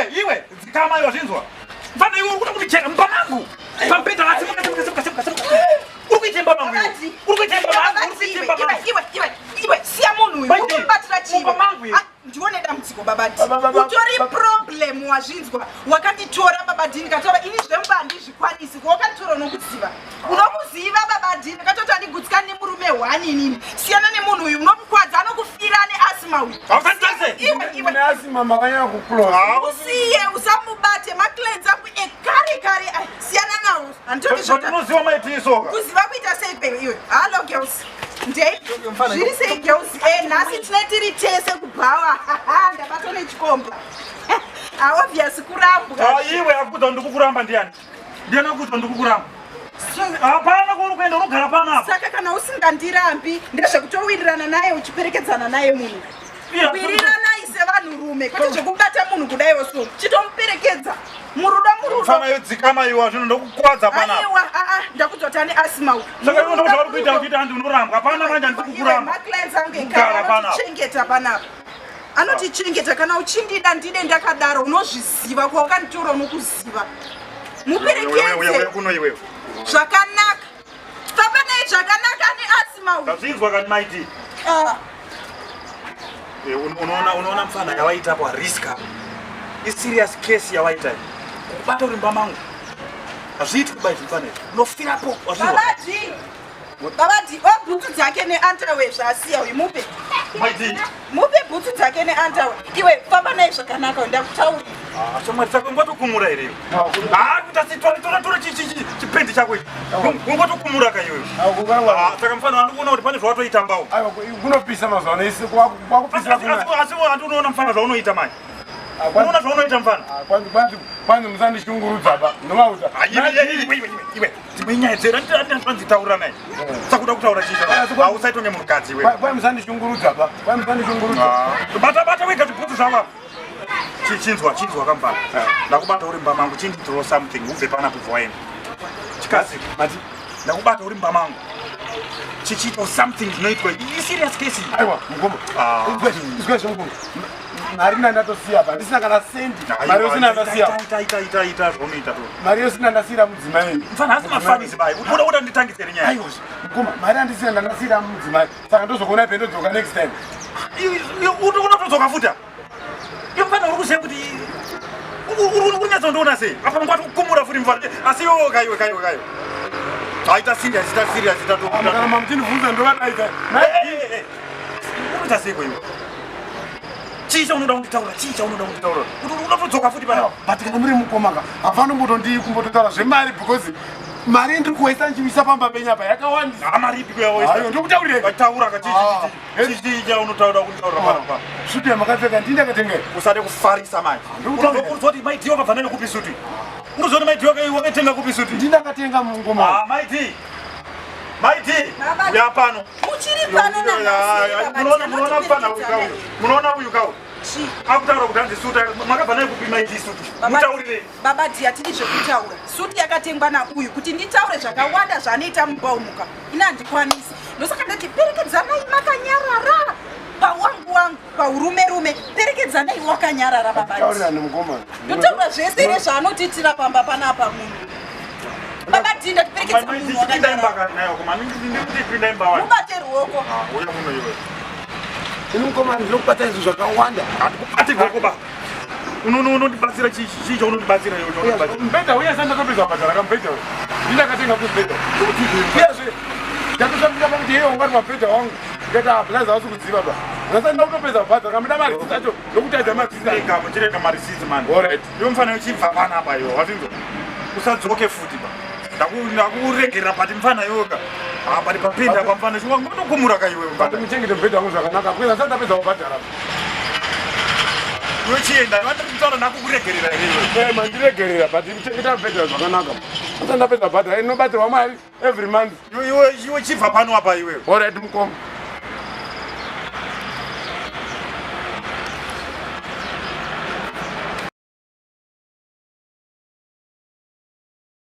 Iwe, iwe, dzikama iwe zvinzwa. Mfana iwe uri kuda kundicheka mumba mangu. Pambedha la simuka simuka simuka simuka simuka. Uri kuita mumba mangu iwe. Uri kuita mumba mangu, uri kuita mumba mangu. Iwe, iwe, iwe, siya munhu uyu. Baby, Uri kumubatira chii? mumba mangu iwe. Ah, ndione dambudziko baba D. Ba- ba- ba- Utori ba- problem wazvinzwa. Wakanditora baba D ndikatora ini zvemumba handizvikwanisi. Wakanditora unokuziva. Unokuziva baba D ndakatoti handigutsikani nemurume hwani inini. Siyana nemunhu uyu unomukwadza anokufira ane asthma uyu. Hausanditarise. Iwe, iwe. Mune asima makanyanya kuclose. Usiye usamubate maclans angu ekare kare ai siyana nawo. Handitodi zvota. Zvandinoziva maitiso. Kuziva kuita sei kwewe iwe. Hello girls. Ndei. Zviri sei girls? Eh nhasi tine tiri tese kubhawa. Ndabatwa nechikomba. Ah obvious kurambwa. Ah, iwe akuudza ndikukuramba ndiani? Ndiani akuudza ndikukuramba? Hapana kwauri kuenda unogara panapa. Saka kana usingandirambi ndezvekutowirirana naye uchiperekedzana naye munhu. Iya, Wiriranai sevanhurume kwete zvekubata munhu kudaiwo so. Chitomuperekedza. Murudo murudo. Mfana iwe dzikama iwe zvino ndokukwadza panapa. Aiwa a a ndakudza kuti ane asthma uyu. Saka iwe ndozvauri kuita uchiti handi unorambwa. Hapana manje handisi kukuramba. Maclients angu ekare Kugara panapa. anotichengeta panapa. Anotichengeta kana uchindida ndide ndakadaro unozviziva kwawakanditora unokuziva. Uya, uya, uya, uya Muperekedze kuno iwewe. zvakanaka. Famba naye zvakanaka ane asthma uyu. Ndazvinzwa kani maiti. Ah, Eh, unoona unoona mfana yawaita apo risk apo. I serious case yawaita. iyi. Kukubata uri mumba mangu. Hazviiti kuba izvi mfana izvi. Unofirapo wazvinzwa. Baba D. Baba D, o bhutsu dzake neunderwear zvaasiya uyu mupe. Maiti. Mupe bhutsu dzake neunderwear. Iwe famba naye zvakanaka uyu ndakutaurira. Ah, shamwari saka ungotokumura here iwe? Ah, kuita sitora tora tora chi chi chi chipendi chako ichi. Ungotokumura ka iwe. Ah, saka mfana wandikuona kuti pane zvawatoita mbawo. Aiwa kunopisa mazuva ano isi kwakupisa Asi asi asi handi unoona mfana zvaunoita manje. Unoona zvaunoita mfana. Kwanzi musandishungurudza ba ndovauta. Ah, iwe iwe iwe iwe iwe. Dzimwe nyaya dzera ndanditaura naye. Saka uda kutaura chii? Hausaita munhukadzi iwe. Kwai musandishungurudza ba. Kwai musandishungurudza. Bata bata wega zvibhutsu zvako apa. Chinzwa chinzwa kamfana. Ndakubata uri mumba mangu chinditiro something ubve panapa ubve waenda. Chikazi Mati ndakubata uri mumba mangu. Chichiita something zvinoitwa. I serious case. iyi. aiwa mukoma. Ah. Izwa zvemukoma. Mari ndandatosiya pa ndisina kana sendi. Mari yose ndandasiya. Ita ita ita ita zvaunoita to. Mari yose ndandasiyira mudzimai. Mfana hasi mafanisi bai. Uda uda nditangise nyaya. Aiwa mukoma mari andisina ndandasiyira mudzimai. Saka ndozokuona ipe ndodzoka next time. Iwe unotodzoka futa. Iwe mfana uri kuziva kuti uri kunyatsondiona sei? Apa ngwati kukumura futi mfana. Asi iwe kaiwe kaiwe kaiwe. Aita serious, ita serious, ita to. Kana mamuchinibvunza ndovadaita. Unoita sei iwe? Chii chaunoda kunditaura? Chii chaunoda kunditaura? Kuti unotodzoka futi pana. But kana muri mukoma ka hapana kumbotondii kumbototaura zvemari because mari ndiri kuwaisa ndichiisa pamba penyu apa yakawandisa. Ah, mari ipi kuyawaisa? Ayo ndokutaurira. Taura ka chii Ah. chii chii chaunotaura kunditaura pano pa. Suti yamakapfeka ndini ndakatenga. iyi. Usade kufarisa manje. Ndikutaura. Unozoti maiti wakabva nayo kupi suti? Unozoti maiti wakatenga kupi suti? Ndini ndakatenga mungoma. Ah, maiti. Maiti. Baba. Uya pano. Muchiri pano nanhasi here, baba D? Munoona munoona mfana uyu kauyu. Munoona uyu kauyu. Chii? Akutaura kuti hanzi suti makabva nayo kupi maiti suti? Baba- Mutaurirei. Baba D hatidi zvekutaura. Suti yakatengwa nauyu kuti nditaure zvakawanda zvaanoita mumba umuka. Ini handikwanisi. Ndosaka ndati perekedzanai makanyarara. Pawangu wangu, paurume rume, perekedzanai wakanyarara baba D. Taurira nemukoma. Ndotaura zvese here zvaanotiitira pamba panapa munhu. Baba D ndatiperekedza munhu Pinda wakanyarara. imba kani nayo koma. Ndikuti pinda imba wani. Mubate ruoko. Ah, uya muno iwe. Ini mukoma ndinokubata izvo zvakawanda. Handikubati ruoko ba. Unondibatsira chii chii chaunondibatsira iwe chaunondibatsira. Mubhedha uya sanda ndopedza kubhadhara kamubhedha uyu. Ndini ndakatenga kumubhedha. Uyezve ndatoshandira pakuti iye wanga uri mabhedha wangu. Ndikati ah blaza hausi kuziva ba. Ndasati ndakutopedza kubhadhara kamuda marisiti acho ndokutaidza marisiti acho. Chirega chirega marisiti mani. Alright. Iwe mfana uchibva panapa iwe wazvinzwa. Usadzoke futi ba. Ndakuregerera but mfana iwe ka. Ah, but papinda pa mfana chiwa ngotokumura ka iwe But mfana. muchengete mubhedha wangu zvakanaka. Because ndasati ndapedza kubhadhara. Iwe chienda, vandiri kutaura ndakukuregerera here iwe. Eh mandiregerera but muchengeta mubhedha zvakanaka. Ndasati ndapedza kubhadhara inobatsirwa mari every month. Iwe iwe iwe chibva pano apa iwe. Alright mukoma.